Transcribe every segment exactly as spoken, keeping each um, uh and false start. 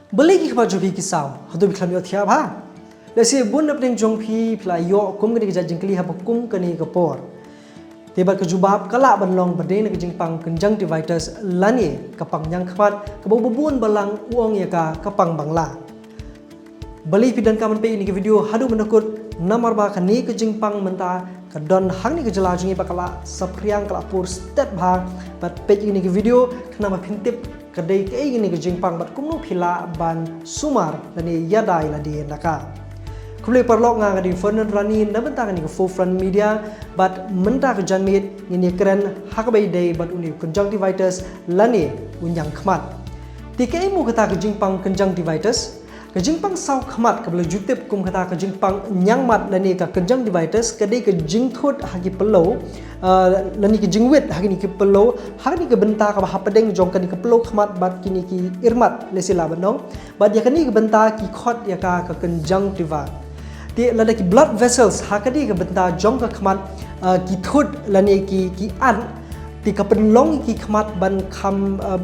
Balei ki khmat jong phi ki saw? Hato phi khlem ïohthiah bha? Lehse bun na pdeng jong phi phi la ïoh kum kane ka jait jingkylli haba kum kane ka por. Te bad ka jubab ka lah ban long ba dei na ka jingpang conjunctivitis lane ka pang ñiang khmat kaba uba bun balang u ong ïa ka ka pang Bangla. Balei phi donkam ban peit ïa kane ka video haduh mynta kut, namar ba kane ka jingpang mynta ka don hangne ka jylla jong ngi bad ka la saphriang, ka la pur stet bha. Bad peit ïa kane ka video khnang ba phin tip ka dei kaei kane ka jingpang bad kumno phi lah ban sumar lane ïada ïa lade na ka. Khublei paralok, nga nga dei Fernand Rani na bynta kane ka Forefront Media. Bad mynta ka janmiet ngin ïakren ha kaba ïadei bad une u conjunctivitis lane u ñiang khmat. Te kaei mo kata ka jingpang conjunctivitis? Ka jingpang saw khmat kaba la ju tip kum kata ka jingpang ñiang mat lane ka conjunctivitis ka dei ka jingthut ha ki pyllew, ah, lane ka jingwit ha kine ki pyllew, ha kane ka bynta kaba hapdeng jong kane ka pyllew khmat bad kine ki irmat, lehse lah ban ong. Bad ïa kane ka bynta ki khot ïa ka ka conjunctiva. Te lada ki blood vessels ha kane ka bynta jong ka khmat, ah, ki thut lane ki, ki at, te ka pynlong ïa ki khmat ban kham, ah,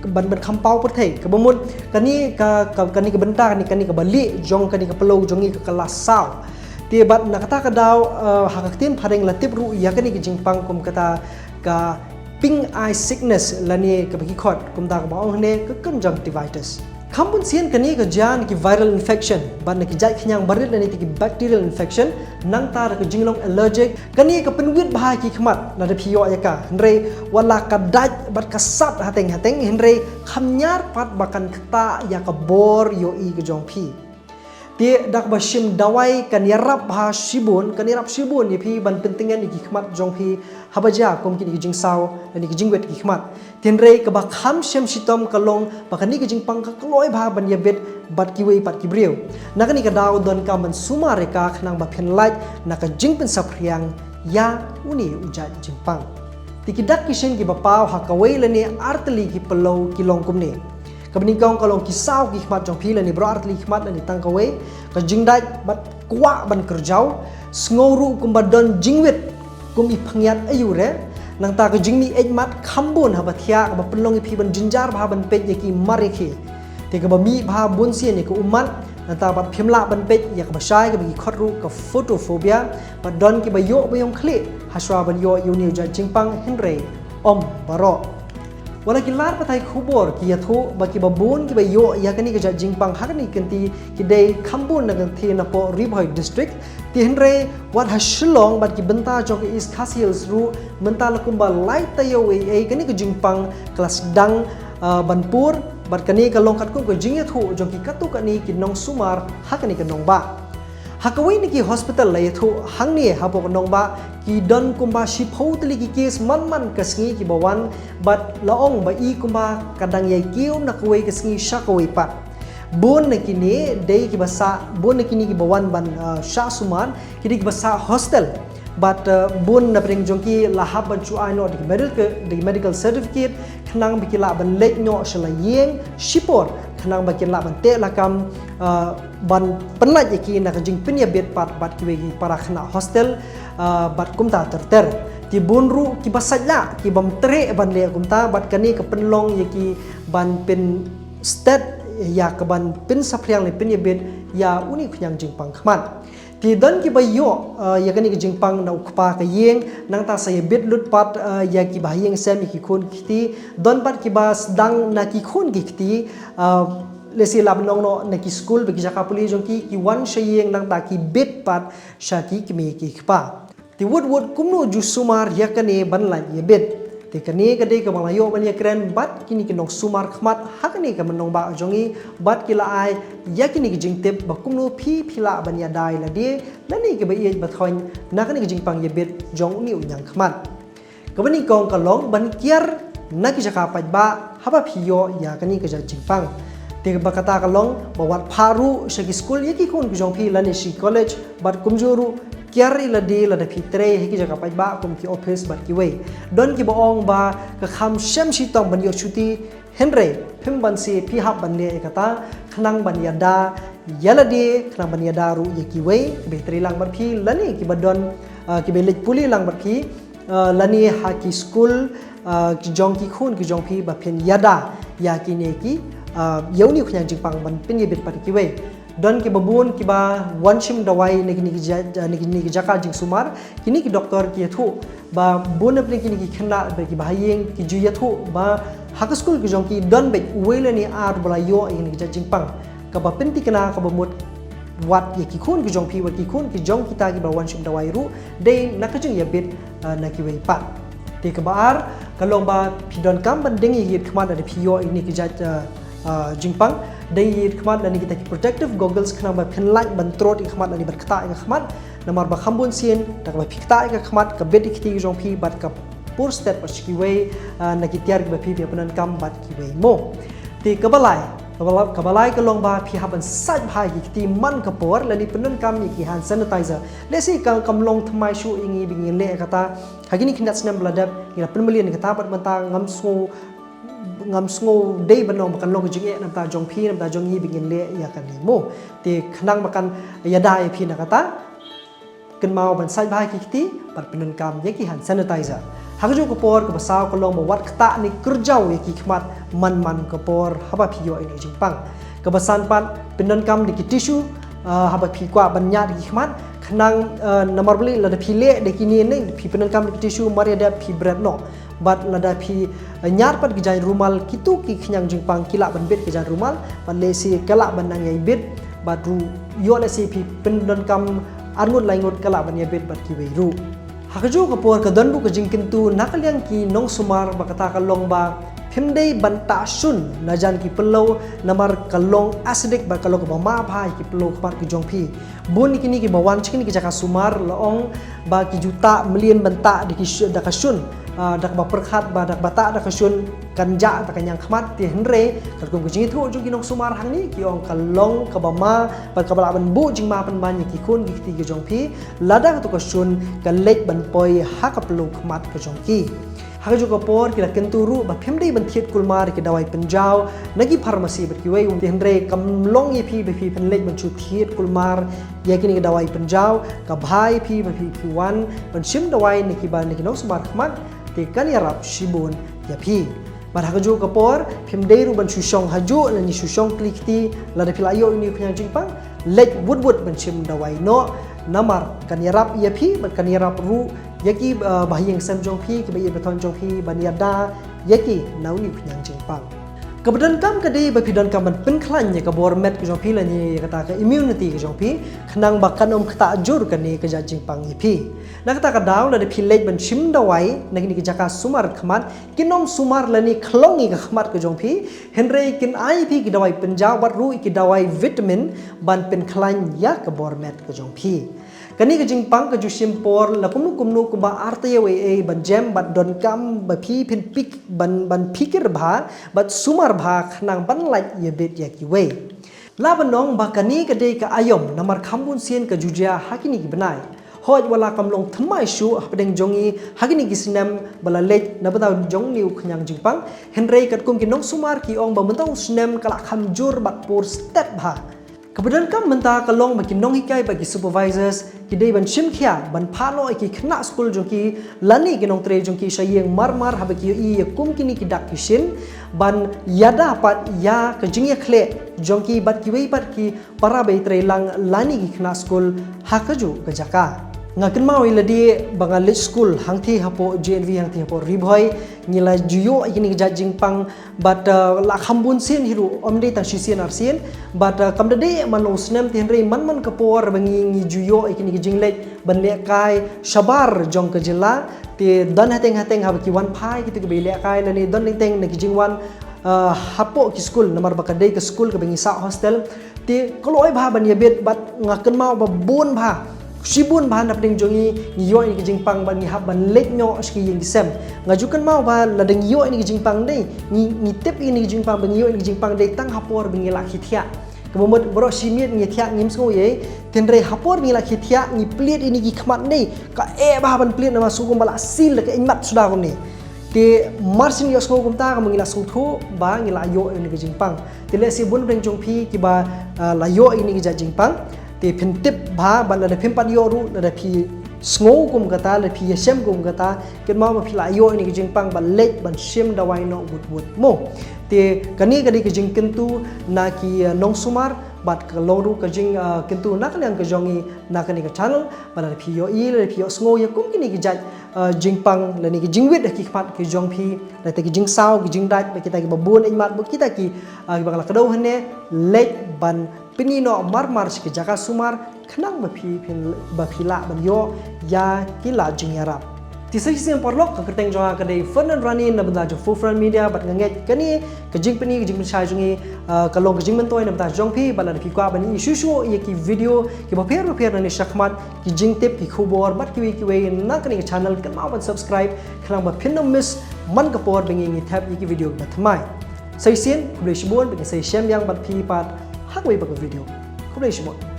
ban, ban kham paw pyrthei. Kaba mut kane ka, ka, kane ka bynta, kane, kane kaba lieh jong kane ka pyllew jong ngi ka, ka la saw. Te bad na kata ka daw, ah, ha ka ktien phareng la tip ruh ïa kane ka jingpang kum kata ka pink eye sickness lane kaba ki khot kumta kaba ong hangne ka conjunctivitis. Kham bun sien kane ka jia na ki viral infection bad na ki jait khñiang barit lane te ki bacterial infection, nangta da ka jinglong allergic, kane ka pynwit bha ïa ki khmat lada phi ïoh ïa ka. Hynrei wat la ka dait bad ka sat hateng hateng, hynrei kham ñiar pat ba kan ktah ïa ka bor ïohi ka jong phi. Te da kaba shim dawai kan ïarap bha shibun, kan ïarap shibun ïa phi ban pyntngen ïa ki khmat jong phi haba jia kum kine ki jingsaw lane ki jingwit ki khmat. Te hynrei kaba kham shym shitom ka long ba kane ka jingpang ka kloi bha ban ïabit bad kiwei pat ki briew. Na kane ka daw donkam ban sumar ïa ka khnang ba phin lait na ka jingpynsaphriang ïa une u jait jingpang. Te ki dak ki shin kiba paw ha kawei lane artylli ki pyllew ki long kumne. Kaba nyngkong ka long ki saw ki khmat jong phi lane baroh artylli ki khmat lane tang kawei, ka jingdait bad kwah ban kyrjaw, sngew ruh kumba don jingwit kum i pynïap aïu re, nangta ka jingmih eit mat kham bun haba thiah kaba pynlong ïa phi ban jynjar bha ban peit ïa ki mar ïa ki. Te kaba mih bha bun sien ïa ka ummat, nangta bad phim lah ban peit ïa kaba shai kaba ki khot ruh ka photophobia, bad don kiba ïoh ba ïong khlieh hashwa ban ïoh ïa une u jait jingpang hynrei ym baroh. Wat la ki lad pathai khubor ki ïathuh ba kiba bun kiba ïoh ïa kane ka jait jingpang ha kane ka kynti ki dei kham bun na ka kynti napoh Ri Bhoi District. Te hynrei wat ha Shillong bad ki bynta jong ka East Khasi Hills ruh mynta la kumba lai taïew ei ei kane ka jingpang ka la sdang, ah, ban pur, bad kane ka long katkum ka jingïathuh jong ki katto katne ki nongsumar ha kane ka nongbah. Ha kawei na ki hospital la ïathuh hangne hapoh ka nongbah ki don kumba shiphew tylli ki case man man ka sngi kiba wan, bad la ong ba i kumba ka dang ïai kiew na kawei ka sngi sha kawei pat. Bun na kine dei kiba sah, bun na kine kiba wan ban, ah, shah sumar ki dei kiba sah hostel. Bad, ah, bun na pdeng jong ki la hap ban shu ai noh da ki medical, da ki medical certificate khnang ba ki lah ban leit noh sha la ïing shipor khnang ba kin lah ban teh lakam, ah, ban pynlait ïa ki na ka jingpynïabit pat bad kiwei ki para khynnah hostel, ah, bad kumta ter ter. Te bun ruh kiba sait lah, kibym treh ban leh kumta, bad kane ka pynlong ïa ki ban pynstet ïa ka ban pynsaphriang lane pynïabit ïa une u khñiang jingpang khmat. Te don kiba ïoh, ah, ïa kane ka jingpang na u kpa ka ïing, nangta sa ïabit lut pat, ah, ïa kiba ha ïing sem, ïa ki khun ki kti, don pat kiba sdang na ki khun ki kti, ah, lehse lah ban ong noh na ki skul bad ki jaka pule jong ki, ki wan sha ïing nangta ki bit pat sha ki kmie ki kpa. Te wut wut kumno ju sumar ïa kane ban lait ïabit. Te kane ka dei kaba la ïoh ban ïakren bad kine ki nongsumar khmat ha kane ka nongbah jong ngi, bad ki la ai ïa kine ki jingtip ba kumno phi phi lah ban ïada ïa lade lane kiba ïeit ba thoiñ na kane ka jingpang ïabit jong une u ñiang khmat. Kaba nyngkong ka long ban kiar na ki jaka paidbah haba phi ïoh ïa kane ka jait jingpang. Te ba kata ka long ba wat phah ruh sha ki skul ïa ki khun ki jong phi lane sha ki college, bad kumjuh ruh kiar ïa lade lada phi trei ha ki jaka paidbah kum ki office bad kiwei. Don kiba ong ba ka kham shem shitom ban ïoh shuti, hynrei phim banse phi hap ban leh ïa kata khnang ban ïada ïa lade, khnang ban ïada ruh ïa kiwei kiba trei lang bad phi lane kiba don, ah, kiba leit pule lang bad phi, ah, lane ha ki skul, ah, ki jong ki khun ki jong phi ba phin ïada ïa kine ki ah, ïa une u khñiang jingpang ban pynïabit pat ïa kiwei. Don kiba bun kiba wan shim dawai na kine ki ja-, na kine ki jaka jingsumar, kine ki doktor ki ïathuh ba bun na pdeng kine ki khynnah bad kiba ha ïing ki ju ïathuh ba ha ka skul ka jong ki don beit uwei lane ar ba la ïoh ïa kine ki jait jingpang. Kaba pynthikna kaba mut wat ïa ki khun ki jong phi, wat ki khun ki jong kita kiba wan shim dawai ruh, dei na ka jingïabit, ah, na kiwei pat. Te kaba ar ka long ba phi donkam ban deng ïa ki khmat lada phi ïoh ïa kine ki jait, ah, ah, jingpang. Deng ïa ki khmat lane kita ki protective goggles khnang ba phin lah ban trot ïa ki khmat lane ban ktah ïa ki khmat. Namar ba kham bun sien da kaba phi ktah ïa ki khmat, ka bit ïa ki kti ki jong phi bad ka pur stet bad sha kiwei, ah, na ki tiar kiba phi pyndonkam bad kiwei mo. Te kaba lai, kaba la-, kaba lai ka long ba phi hap ban sait bha ïa ki kti man ka por lane pyndonkam ïa ki hand sanitizer. Lehse ka kam long thymmai shuh ïa ngi ba ngin leh kata. Ha kine ki khyndiat snem ba la dep ngi la pynmlien ïa kata bad mynta ngam sngew, ngam sngew dei ban long ba kan long ka jingeh na bynta jong phi, na bynta jong ngi ba ngin leh ïa kane mo. Te khnang ba kan ïada ïa phi na kata, kynmaw ban sait bha ïa ki kti bad pyndonkam ïa ki hand sanitizer. Ha kajuh ka por kaba saw ka long ba wat ktah ne kyrjaw ïa ki khmat man man ka por haba phi ïoh ïa kine ki jingpang. Kaba san pat, pyndonkam da ki tissue, ah, haba phi kwah ban ñiad ïa ki khmat, khnang, ah, namar balei lada phi leh da kine ne phi pyndonkam da ki tissue mar ïa dep phi bret noh. Bad lada phi, eh, ñiad pat ki jaiñ rumal, kito ki khñiang jingpang ki lah ban bit ki jaiñ rumal, bad lehse ka lah ban nang ïaibit, bad ruh ïoh lehse phi pyndonkam arngut laingut ka lah ban ïabit bad kiwei ruh. Ha kajuh ka por ka don ruh ka jingkyntu na ka liang ki nongsumar ba kata ka long ba phim dei ban tah shun na jan ki pynlong namar ka long acidic bad ka long kaba ma bha ïa ki pynlong khmat ka jong phi. Bun ïa kine kiba wan sha kine ki jaka sumar la ong ba ki ju tah mlien ban tah da ki shu-, da ka shun, ah, da kaba pyrkhat ba da kaba tah da ka shun kan jah da ka ñiang khmat, te hynrei katkum ka jingïathuh jong ki nongsumar hangne ki ong ka long kaba ma bad kaba lah ban buh jingma pynban ïa ki khun ki kti ki jong phi lada kato ka shun ka leit ban poi ha ka pynlong khmat ka jong ki. Ha kajuh ka por ki la kyntu ruh ba phim dei ban thied kulmar ïa ki dawai pynjaw na ki pharmacy bad kiwei, te hynrei kam long ïa phi ba phi phin leit ban shu thied kulmar ïa kine ki dawai pynjaw, ka bha ïa phi ba phi phi wan ban shim dawai na kiba na ki nongsumar khmat, te kan ïarap shibun ïa phi. Bad ha kajuh ka por phim dei ruh ban shu shong hajuh lane shu shong kli kti lada phi la ïoh ïa une u khñiang jingpang, leit wut wut ban shim dawai noh, namar kan ïarap ïa phi bad kan ïarap ruh ïa ki, ah, bahaïing sem jong phi, kiba ïeit ba thon jong phi ban ïada ïa ki na une u khñiang jingpang. Kaba donkam ka dei ba phi donkam ban pynkhlaiñ ïa ka bor met ka jong phi lane ïa kata ka immunity ka jong phi, khnang ba kan ym ktah jur kane ka jait jingpang ïa phi. Na kata ka daw lada phi leit ban shim dawai na kine ki jaka sumar khmat, kin ym sumar lane khlong ïa ka khmat ka jong phi, hynrei kin ai phi ki dawai pynjaw bad ruh ki dawai vitamin ban pynkhlaiñ ïa ka bor met ka jong phi. Kane ka jingpang ka ju shim por la kumno kumno kumba ar taïew eiei ban jem bad donkam ba phi phin pik ban, ban phikir bha bad sumar bha khnang ban lait ïabit ïa kiwei. Lah ban ong ba kane ka dei ka aïom namar kham bun sien ka ju jia ha kine ki bnai. Hooid wat la kam long thymmai shuh hapdeng jong ngi ha kine ki snem ba la leit na bynta jong une u khñiang jingpang, hynrei katkum ki nongsumar ki ong ba mynta u snem ka la kham jur bad pur stet bha. Kaba donkam mynta ka long ba ki nonghikai bad ki supervisors ki dei ban shim khia ban phah noh ïa ki khynnah skul jong ki lane ki nongtrei jong ki sha ïing mar mar haba ki ïohi ïa kum kine ki dak ki shin, ban ïada pat ïa ka jingïakhleh jong ki bad kiwei pat ki para ba ïatrei lang lane ki khynnah skul ha kajuh ka jaka. Nga kynmaw ïa lade ba nga leit skul hangthie hapoh J N V, hangthie hapoh Ri Bhoi, ngi la ju ïoh ïa kine ki jait jingpang bad, uh, la kham bun sien hi ruh, ym dei tang shisien arsien. Bad, uh, kam da dei man la u snem, te hynrei man man ka por ba ngi, ngi ju ïoh ïa kine ki jingleit ban lehkai shabar jong ka jylla, te don hateng hateng haba ki wan phai kito kiba ïalehkai lane don teng teng na ki jingwan, uh, hapoh ki skul namar ba ka dei ka skul kaba ngi sah hostel. Te ka loi bha ban ïabit bad nga kynmaw ba bun bha, shibun bha na pdeng jong ngi ngi ïoh ïa kine ki jingpang bad ngi hap ban leit noh sha ki ïing ki sem. Nga ju kynmaw ba lada ngi ïoh ïa kine ki jingpang dei, ngi, ngi tip ïa kine ki jingpang ba ngi ïoh ïa kine ki jingpang dei tang ha por ba ngi la khie thiah. Kaba mut baroh shi miet ngi thiah ngim sngew ei, te hynrei ha por ba ngi la khie thiah ngi plied ïa kine ki khmat dei. Ka eh bha ban plied namar shu kumba la sil da ka ïing mat suda kumne. Te mar shu ïohsngew kumta ka ma ngi la sngewthuh ba ngi la ïoh ïa kine ki jingpang. Te lehse bun pdeng jong phi kiba, ah, la ïoh ïa kine ki jait jingpang, te phin tip bha ba lada phim pat ïoh ruh, lada phi sngew kum kata, lada phi ïashem kum kata, kynmaw ba phi lah ïoh ïa kane ka jingpang ban leit ban shim dawai noh wut wut mo. Te kane ka dei ka jingkyntu na ki, uh, nongsumar bad ka long ruh ka jing, uh, kyntu na ka liang ka jong ngi na kane ka channel, ba lada phi ïohi, lada phi ïohsngew ïa kum kine ki jait, uh, jingpang lane ki jingwit ha ki khmat ki jong phi, lada ki jingsaw, ki jingdait, ba kita kiba bun ïa mat, ba kita ki, uh, kiba nga la kdew hangne, leit ban pyni noh mar mar sha ki jaka sumar, khnang ba phi, phi, ba phi lah ban ïoh ïa ki lad jingïarap. Te sa shisien paralok, ka kyrteng jong nga ka dei Fernand Rani na bynta jong Fulfront Media, bad nga ngeit kane ka jingpyni, ka jingpynshai jong ngi, uh, ka long ka jingmyntoi na bynta jong phi, bad lada phi kwah ban ïohi shuh shuh ïa ki video kiba pher bapher nangne shakhmat, ki jingtip, ki khubor bad kiwei kiwei na kane ka channel, kynmaw ban subscribe khnang ba phin ym miss man ka por ba ngi, ngi thep ïa ki video kiba thymmai. Sa shisien, khublei shibun, ba ngin sa ïashem biang bad phi pat ha kawei pat ka video. Khublei shibun.